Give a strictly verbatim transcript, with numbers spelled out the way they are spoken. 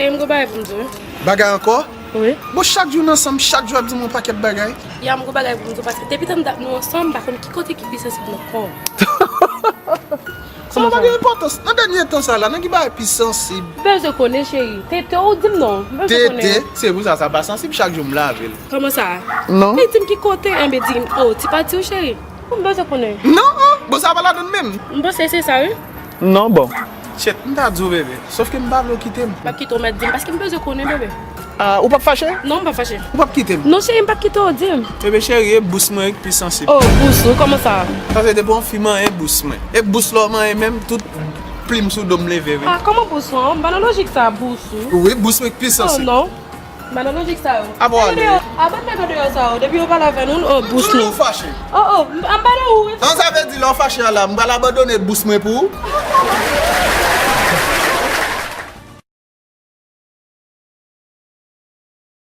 M gon bagay pou m di w. Bagay ankò? Wi. Bon, chak jou n ansanm, chak jou w ap di m yon pakèt bagay. Ya, m gon bagay pou m di w, paske depi tan dat nou ansanm, m pa konn ki kote ki pi sansib nan kò w. Sa pa gen enpòtans. Nan dènye tan sa la, nan ki bagay pi sansib? M bezwen konnen, cheri. Tete w, di m non. M bezwen konnen. Tete, se pou sa, sa pa sansib, chak jou m lave l. Kòman sa? Non. Li di m ki kote, enben di m, oh, ti pati w, cheri. M bezwen konnen. Non, bon, sa pa ladan menm. M panse se sa, wi. Non, bon. Chet, m ta di w, bebe. Sof ke m pa vle w kite m. M ap kite w, mèt di m, paske m bezwen konnen, bebe. Ah, ou p ap fache? Non, m pa fache. Ou p ap kite m? Non, cheri, m pa kite w, di m. Bebe cheri, e bous mwen ki pi sansib. Oh, bous ou, kòman sa? Sa se depi yon fi manyen bous mwen. E bous lò manyen menm, tout plim sou do m leve, wi. Ah, kòman bous ou? M pa nan lojik sa, bous ou. Wi, bous mwen ki pi Oh, sansib. Non. M pa nan lojik sa yo. Abo ale. Abat nèg andeyò sa yo. Depi yo pale avè nou, oh, bous Toujou nou. Fache. Oh, oh, m m pa nan ou, wi. An sa vle di lè w fache a la, m pral abandone bous mwen pou ou?